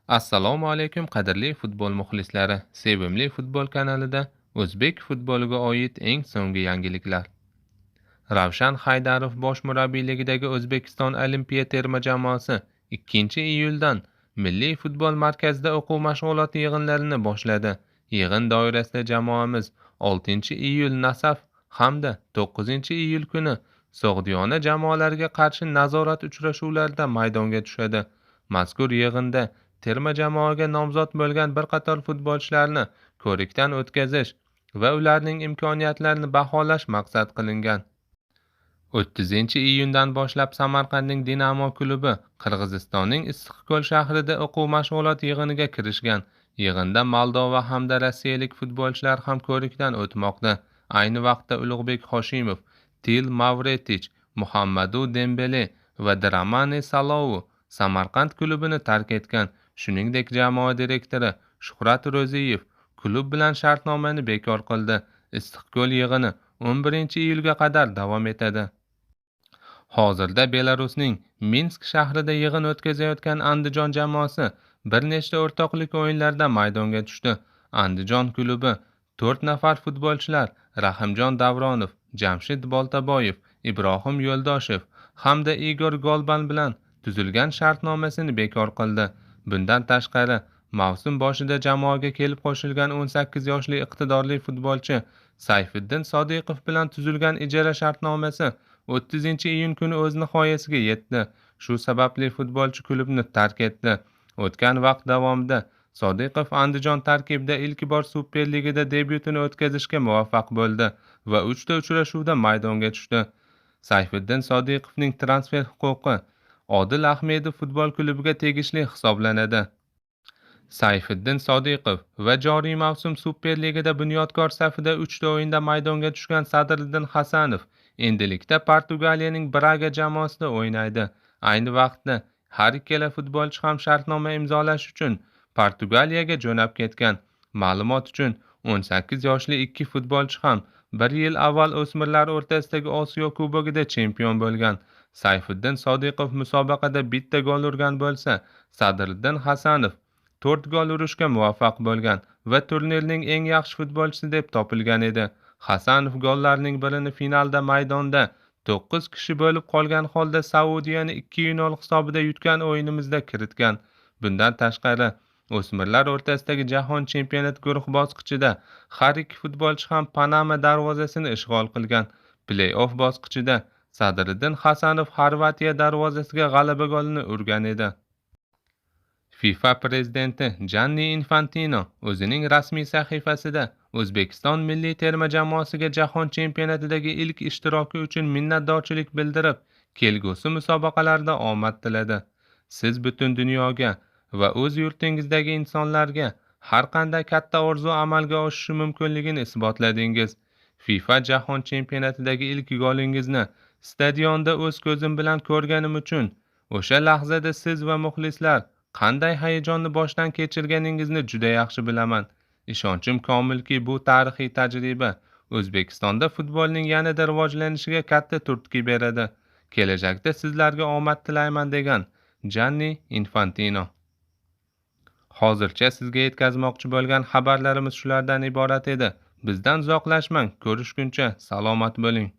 Assalomu alaykum, qadrli futbol muxlislari. Sevimli futbol kanalida o'zbek futboliga oid eng so'nggi yangiliklar. Ravshan Haydarov bosh murabbiyligidagi O'zbekiston olimpiya terma jamoasi 2-iyuldan Milliy futbol markazida o'quv mashg'uloti yig'inlarini boshladi. Yig'in doirasida jamoamiz 6-iyul Nasaf hamda 9-iyul kuni So'g'diyona jamoalariga qarshi nazorat uchrashuvlarida maydonga tushadi. Mazkur yig'inda terma jamoaga nomzod bo'lgan bir qator futbolchilarni ko'rikdan o'tkazish va ularning imkoniyatlarini baholash maqsad qilingan. 30-iyundan boshlab Samarqandning Dinamo klubi Qirg'izistonning Issiqko'l shahrida o'quv mashg'ulot yig'iniga kirishgan. Yig'inda Moldova hamda rossiyalik futbolchilar ham ko'rikdan o'tmoqda. Ayni vaqtda Ulug'bek Hoshimov, Til Mavretich, Muhammadu Dembele va Dramani Salovu Samarqand klubini tark etgan. Shuningdek, jamoa direktori Shuhrat Ro'ziyev klub bilan shartnomani bekor qildi. Issiqko'l yig'ini 11-iyulga qadar davom etadi. Hozirda Belarusning Minsk shahrida yig'in o'tkazayotgan Andijon jamoasi bir nechta o'rtoqlik o'yinlarida maydonga tushdi. Andijon klubi 4 nafar futbolchilar Rahimjon Davronov, Jamshid Boltaboyev, Ibrohim Yo'ldoshev hamda Igor Golban bilan tuzilgan shartnomasini bekor qildi. Bundan tashqari, mavsum boshida jamoaga kelib qo'shilgan 18 yoshli iqtidorli futbolchi Sayfiddin Sodiqov bilan tuzilgan ijara shartnomasi 30-iyun kuni o'z nihoyasiga yetdi. Shu sababli futbolchi klubni tark etdi. O'tgan vaqt davomida Sodiqov Andijon tarkibida ilk bor Superligada debyutini o'tkazishga muvaffaq bo'ldi va 3 ta uchrashuvda maydonga tushdi. Sayfiddin Sodiqovning transfer huquqi Odil Ahmedov futbol klubiga tegishli hisoblanadi. Sayfiddin Sodiqov va joriy mavsum Superligada Bunyodkor safida 3 ta o'yinda maydonga tushgan Sadriddin Hasanov endilikda Portugaliyaning Braga jamoasida o'ynaydi. Ayni vaqtda har ikkala futbolchi ham shartnoma imzolash uchun Portugaliyaga jo'nab ketgan. Ma'lumot uchun, 18 yoshli ikki futbolchi ham bir yil avval o'smirlar o'rtasidagi Osiyo Kubogida chempion bo'lgan. Sayfiddin Sodiqov musobaqada bitta gol urgan bo'lsa, Sadriddin Hasanov 4 gol urishga muvaffaq bo'lgan va turnirning eng yaxshi futbolchisi deb topilgan edi. Hasanov gollarning birini finalda maydonda 9 kishi bo'lib qolgan holda Saudiyani 2-0 hisobida yutgan o'yinimizda kiritgan. Bundan tashqari, o'smirlar o'rtasidagi jahon chempionati guruh bosqichida har ikki futbolchi ham Panama darvozasini ishg'ol qilgan. Play-off bosqichida Sadriddin Hasanov Xorvatiya darvozasiga g'alaba golini urgan edi. FIFA prezidenti Janni Infantino o'zining rasmiy sahifasida O'zbekiston milliy terma jamoasiga jahon chempionatidagi ilk ishtiroki uchun minnatdorchilik bildirib, kelgusi musobaqalarda omad tiladi. Siz butun dunyoga va o'z yurtingizdagi insonlarga har qanday katta orzu amalga oshishi mumkinligini isbotladingiz. FIFA jahon chempionatidagi ilk golingizni stadionda o'z ko'zim bilan ko'rganim uchun o'sha lahzada siz va muxlislar qanday hayajonni boshdan kechirganingizni juda yaxshi bilaman. Ishonchim komilki, bu tarixiy tajriba O'zbekistonda futbolning yanada rivojlanishiga katta turtki beradi. Kelajakda sizlarga omad tilayman, degan Janni Infantino. Hozircha sizga yetkazmoqchi bo'lgan xabarlarimiz shulardan iborat edi. Bizdan uzoqlashmang, ko'rishguncha salomat bo'ling.